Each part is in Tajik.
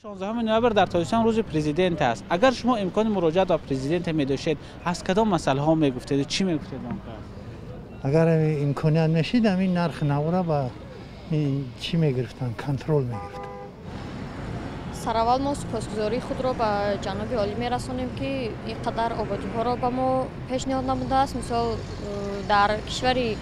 16 ноябр дар Тоҷикистон рӯзи президент аст. Агар шумо имкони муроҷиат ба президент медоштед, аз кадом масъалаҳо мегуфтед, чӣ мегуфтед он кас? Агар имконият мешид, ҳамин нархи навора ба чӣ мегирифтан, контрол мегирифтан. Сараввал мо сипосгузории худро ба ҷаноби олӣ мерасонем, ки ин қадар ободиҳоро ба мо пешниҳод намудааст. Мисол, дар кишвари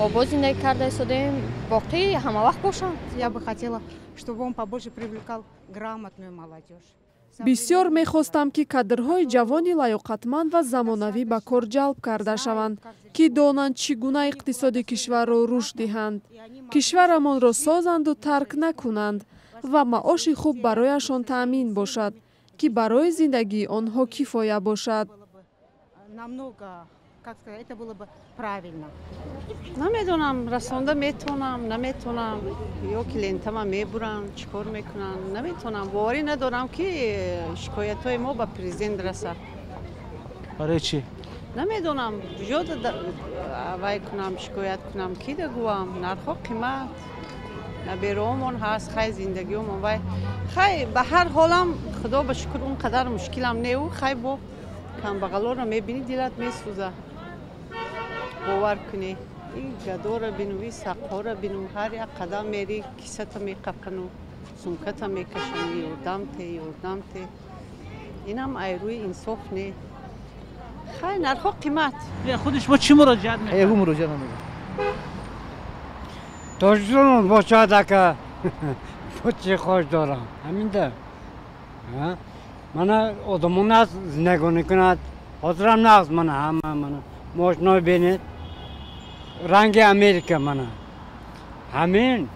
обод зиндагӣ карда истодаем, боқӣ ҳамавақт бошанд. Я бы хотела, чтобы он побольше привлекал грамотную молодежь. Бисёр мехостам, ки кадрҳои ҷавони лаёқатманд ва замонавӣ ба кор ҷалб карда шаванд, ки донанд, чӣ гуна иқтисоди кишварро рушд диҳанд, кишварамонро созанду тарк накунанд ва маоши хуб барояшон таъмин бошад, ки барои зиндагии онҳо кифоя бошад. Намного, как сказать, это было бы правильно. Намедонам, расонда метавонам, наметавонам, ё ки лентама мебуранд, чӣ кор мекунанд, наметавонам. Боварӣ надорам, ки шикоятҳои мо ба президент расад. Барои чӣ? Намедонам, куҷо вай кунам, шикоят кунам, ки дагӯям. Нархҳо қимат, набераомон ҳаст, хай, зиндагиомон вай, хай, ба ҳар ҳолам, худо ба шукр, он қадар мушкилам неу, хай, бо камбағалоро мебинӣ, дилат месӯза. Бовар кунӣ, и гадора бину, и сақҳоро бину, ҳар як қадам мери, кисата меқапану сумката мекашану, ёрдам те, ёрдам те. Инам ай рӯи инсоф не. Хай, нархҳо қимат. Худи шумо чӣ муроҷиат мекунед? Ягон муроҷиат намекунам. Тоҷикистон бошад, ака, бо чӣ хоҳиш дорам, ҳаминда мана одамон аст, зиндагонӣ кунад. Ҳозирам нағз, мана ҳама, мана мошино бинед, ранги Америка, мана ҳамин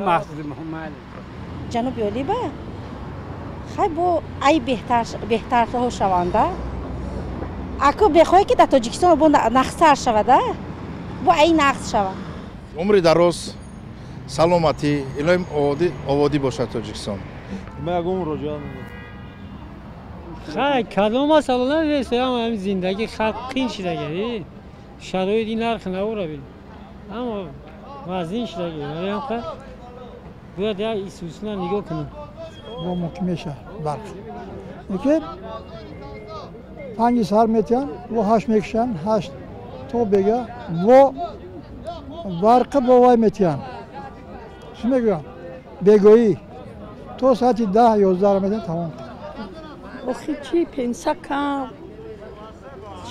мақсади мо, майли. Ҷаноби олӣ ба хай бо ай беҳтарҳо шаванда. Аку бехоҳе, ки дар Тоҷикистон бо нағзтар шавада, бо ай нағз шавад. Умри дароз, саломатӣ, илоҳим, ободӣ бошад Тоҷикистон. Ман ягон муроҷиат надорам. Хай, кадом масъала нест, ҳама зиндагӣ халқ қин шидаги, шароит, ин нарх навора бин, ҳама вазнин шидаги. Бояд як исусна нигоҳ кунем. Бо мумкин меша барқ, лекин 5-и саҳар метиҳанд, во 8 мекушанд, 8 то бега во барқи бо вай метиҳанд, чӣ мегӯям, бегоҳӣ то соати 10, 11 метиҳанд, тамом. Охи чӣ, пенса кам,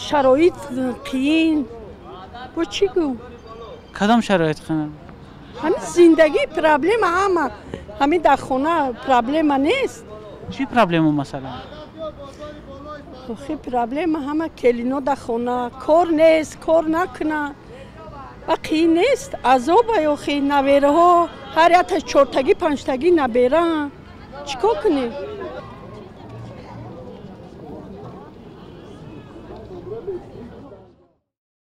шароит қиин, бо чӣ гӯ? Кадом шароит қиин? Ҳамин зиндагӣ проблема, ҳама ҳамин дар хона проблема нест. Чӣ проблема, масалан? Охи, проблема ҳама келино дар хона, кор нест, кор накуна ва қиин нест, азоба. Охи, навераҳо ҳар якта чортагӣ, панҷтагӣ набераанд, чӣ кор кунем?